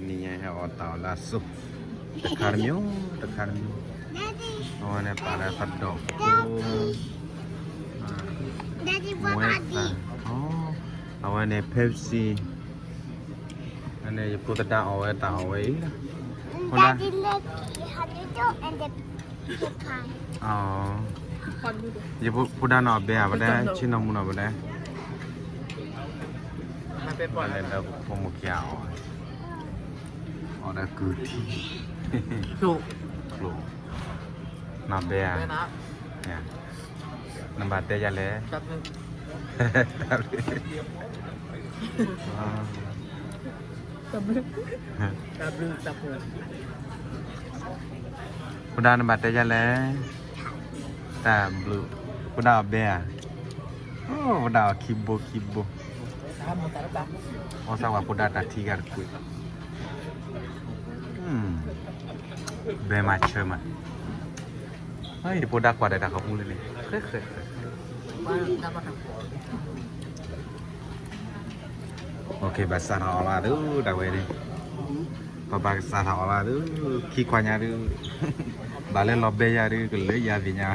နံၤညါဟဲအီၣ်တၢ်အီၣ်လၢအစိ တခါတမံၤ တခါတမံၤ, အဝဲန့ၣ်ပာ်လၢသဒီၣ်ဖိ မွဲသၣ်, အဝဲန့ၣ် Pepsi, အန့ၣ်ယဖိသဒါအီၣ်ဝဲတၢ်အီၣ်ဝဲအံၤလီၤ. ယဖိဒါနီၣ်ဘဲဧါ ပဒဲ ဆ့နီၢ်မူနီၢ်ပဒဲ, ပဒဲဒီးဖိမုၣ်ခံဂၤအီၣ်, အီၣ်ဒီးကုၢ်ထံ, ကျိ, နီၢ်ဘဲဧါ, နဘၣ်တဲယၤလဲၣ်, တၢ်ဘျုး တၢ်ဘျုး တၢ်ဘျုး, ဖိဒါနဘၣ်တဲယၤလဲၣ်, တၢ်ဘျုး, ဖိဒါအီၣ်ဘဲဧါ, ဖိဒါအီၣ်ခံဘိခံဘိ, အီၣ်စၢ်ဝဲဖိဒါတၢ်ထံဂၤတကွံာ်, ဘဲမၤဆၢမး, ယဖိဒါကွၢ်ဒီးတၢ်ခီပူၤလၢန့ၣ်, ဘၣ်စးထီၣ်အီၣ်လၢဒုး တၢ်ဝဲန့ၣ်, ပဘၣ်ကစးထီၣ်အီၣ်လၢဒုး, ခံခွါညါဒုး, ဘၣ်လၢလီၤဘဲယၤဒုး ကလၢယၤသ့ၣ်ညါ,